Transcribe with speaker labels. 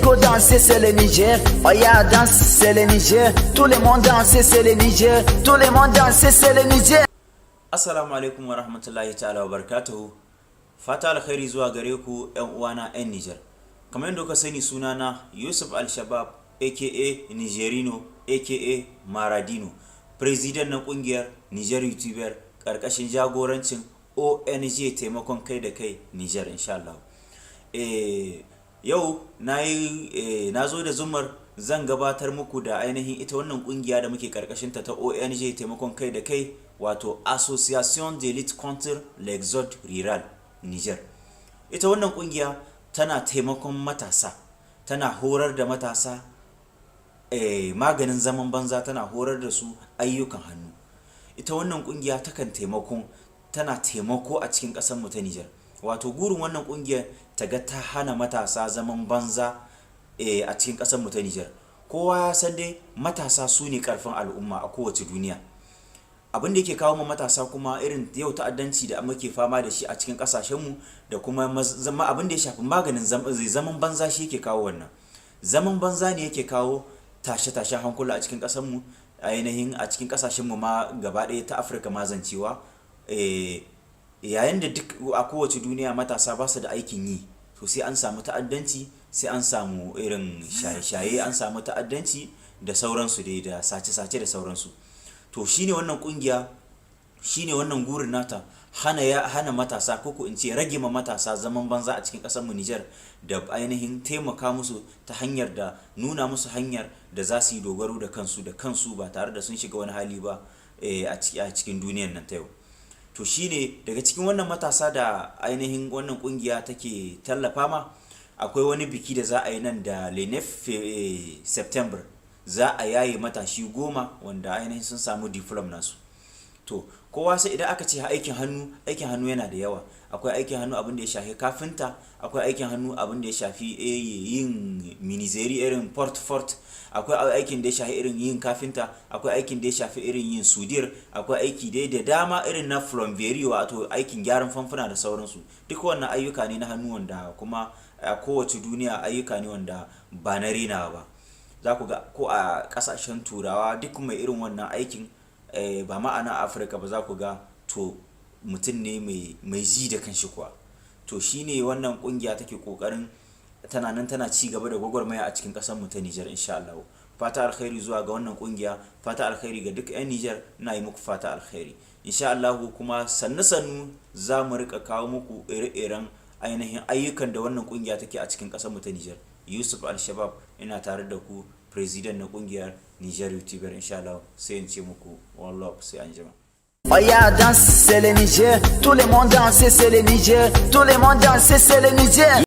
Speaker 1: Go danser, c'est le Niger. Oya danse, c'est le Niger. Tout le monde danse, c'est le Niger. Tout le monde danse, c'est le Niger.
Speaker 2: Assalamu alaikum wa rahmatullahi ta'ala wa barakatuhu. Fata alkhairi zuwa gare ku, 'yan uwana 'yan Nijar. Kamar yadda kuka sani, sunana Yusuf Al-Shabab, aka Nigerino, aka Maradino, president na kungiyar Niger YouTuber karkashin jagorancin ONG Taimakon Kai da Kai Niger, insha Allah. Yau na yi na zo da zumar zan gabatar muku da ainihin ita wannan kungiya da muke karkashinta ta ONG Taimakon Kai da Kai, wato Association de lutte contre l'exode rural Niger. Ita wannan kungiya tana taimakon matasa, tana horar da matasa maganin zaman banza, tana horar da su ayyukan hannu. Ita wannan kungiya takan taimakon tana taimako a cikin ƙasar mu ta Niger. Wato gurin wannan kungiyar ta ga ta hana matasa zaman banza a cikin ƙasar mu ta Niger. Kowa ya san dai matasa su ne ƙarfin al'umma a kowace duniya. Abin da yake kawo ma matasa kuma irin yau ta'addanci da muke fama da shi a cikin kasashenmu da kuma zama abin da ya shafi maganin zaman banza, shi yake kawo wannan. Zaman banza ne yake kawo tashe-tashen hankula a cikin ƙasarmu, ainihin a cikin ƙasashenmu ma gaba ɗaya ta Afirka ma zancewa. Yayin da duk a kowace duniya matasa ba su da aikin yi, to sai an samu ta'addanci, sai an samu irin shaye-shaye, an samu ta'addanci da sauransu dai, da sace-sace da sauransu. To shine wannan kungiya, shine wannan gurin nata, hana matasa, ko in ce rage ma matasa zaman banza a cikin ƙasar mu Niger, da ainihin taimaka musu ta hanyar da nuna musu hanyar da za su yi dogaro da kansu da kansu ba tare da sun shiga wani hali ba a cikin duniyar nan ta yau. To shine daga cikin wannan matasa da ainihin wannan kungiya take tallafa ma, akwai wani biki da za a yi nan da le 9 September. Za a yaye matashi 10 wanda ainihin sun samu diploma nasu. To kowa sai idan aka ce aikin hannu, aikin hannu yana da yawa. Akwai aikin hannu abin da ya shafi kafinta, akwai aikin hannu abin da ya shafi yin menuiserie, irin porte, akwai aikin da ya shafi irin yin kafinta, akwai aikin da ya shafi irin yin soudure, akwai aiki dai da dama irin na plomberie, wato aikin gyaran famfuna da sauransu. Duk wannan ayyuka ne na hannu wanda kuma a kowace duniya ayyuka ne wanda ba na renawa ba. Za ku ga ko a kasashen Turawa duk mai irin wannan aikin, ba ma a nan Afirka ba, za ku ga to mutum ne mai ji da kanshi kuwa. To shine wannan kungiya take kokarin, tana nan tana ci gaba da gwagwarmaya a cikin kasar mu ta Niger, insha Allah. Fata alkhairi zuwa ga wannan kungiya, fata alkhairi ga duk 'yan Niger. Ina yi muku fata alkhairi, insha Allah. Kuma sannu sannu za mu rika kawo muku ire-iren ainihin ayyukan da wannan kungiya take a cikin kasar mu ta Niger. Yusuf Al-Shabab ina tare da ku, president na kungiyar Niger YouTuber, insha Allah. Sai in ce muku one love, sai an jima.
Speaker 1: Oya danse, c'est le Niger. Tout le monde danse, c'est le Niger. Tout le monde danse, c'est le Niger.